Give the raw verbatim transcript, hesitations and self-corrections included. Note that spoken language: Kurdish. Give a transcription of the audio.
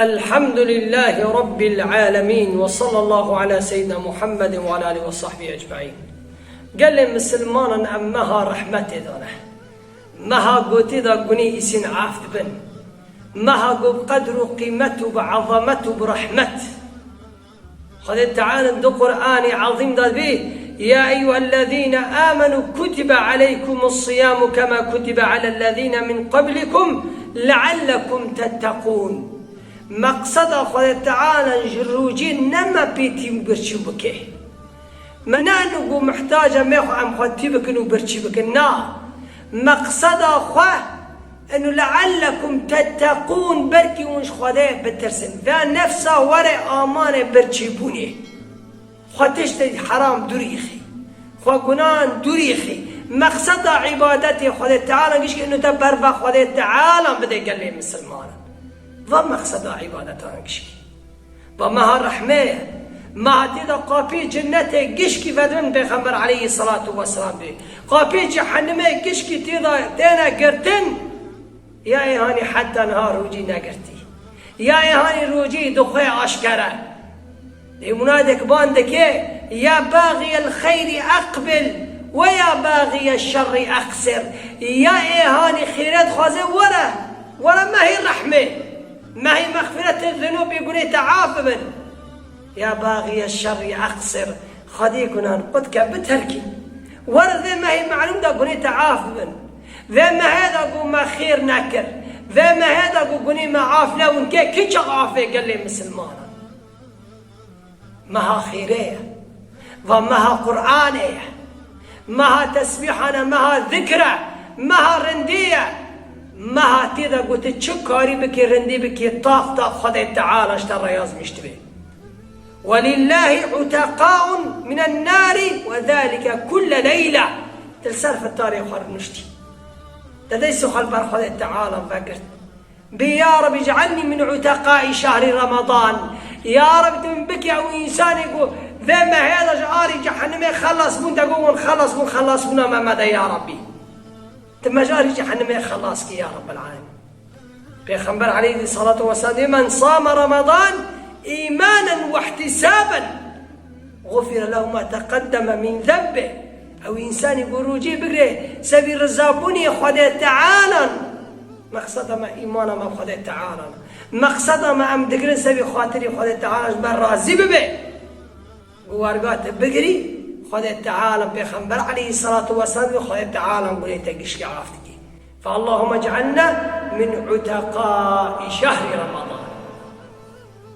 Elhamdulillahî Rabbil alemin ve sallallahu ala seyyidina Muhammedin ve ala alihi ve sahbihi ecmaîn. Gelê misilmanan em meha rehmetê de ne. Meha gotê de gunê îsîn af dibin. Meha go bi qedr û qîmet û bi ezamet û bi rehmet. Xwedê Teala di Qur'anê Ezîm de dibê, "Ya eyyuhellezîne amenu kutibe aleykumus siyamu kema kutibe alellezîne min qablikum leallekum tettekûn." Meqseda Xwedê Teala ji rojê ne me pê tî û birçî bike. Me ne eno ku mihtac e me xwe em xwe tî bikin û birçî bikin. Na. Meqseda xwe eno leallekum tettekûn, belkî hûn ji Xwedê bitirsin. Ve nefsa were amanê birçîbûnê. Xwe tiştê heram dûrî xî. Xwe gunan dûrî xî. Meqseda îbadetê Xwedê Teala gişkî eno te berva Xwedê Teala bide gelê misilmanan. Va meqseda îbadetan gişkî. Va meha rehmê ye. Meha tê de qapî cinnetê gişkî vedibin Pêxember aleyhisselatu vesselam bê. Qapî cehennemê gişkî tê de têne girtin. Ya ê hanî heta niha rojî negirtî. Ya ê hanî rojî dixwe aşkere. Dê munadek ban dike, "Ya baxiyel xeyrî eqbil ve ya baxiyel şerrî eqsir." Ya ê hanî xêret xwaze were, were mehê rehmê. Mehê mexfîretê zunûbê gunê te af bibin. Ya baxiyel şerrî eqsir. Xwedê gunan qut ke biterkî. Were vê mehê melûm de gunê te af bibin. Vê mehê de ku me xêr nekir. Vê mehê de ku gunê me af nebûn ke kî çax afê gelê misilmanan. Meha xêrê ye. Va meha Qur'anê ye. Meha tesbîhan e, meha zikr e, meha rindî ye. Meha tê de ku tu çi karî bikî, rindî bikî, taf taf Xwedê Teala ji te re yazmîş dibe. "Welillâhi uteqâun minen nâri ve zâlike kulle leyle." Til ser fitarê xwe rûniştî. Te destê xwe li ber Xwedê Teala vegirt. Bê, "Ya Rebbi, ic'alnî min uteqâi şehrî Ramadan." Ya Rebbi, tu min bike ew însanê ku vê mehê de ji arî cehennemê xelas bûn, te got hûn xelas bûn, xelas bûna me mede, ya Rebbi. Tu me ji arî cehennemê xelas kî, ya Rebbil alemin. Pêxember aleyhisselatu vesselam dê, "Men same Ramadan îmanen ve ihtisaben, gufire lehu ma teqeddeme min zenbih." Ew însanî ku rojê bigire, sebî rizabûnê Xwedê Tealan. Meqseda me îmana me Xwedê Tealan. Meqseda me em digirin sebî xatirî Xwedê Teala ji me razî bibe. Ku werga te bigirî, Xwedê Teala, Pêxember aleyhisselatu vesselam, Xwedê Teala gunê te gişkî af dikî. Fe Allahümme ec'alna min uteqai şehri Ramadan.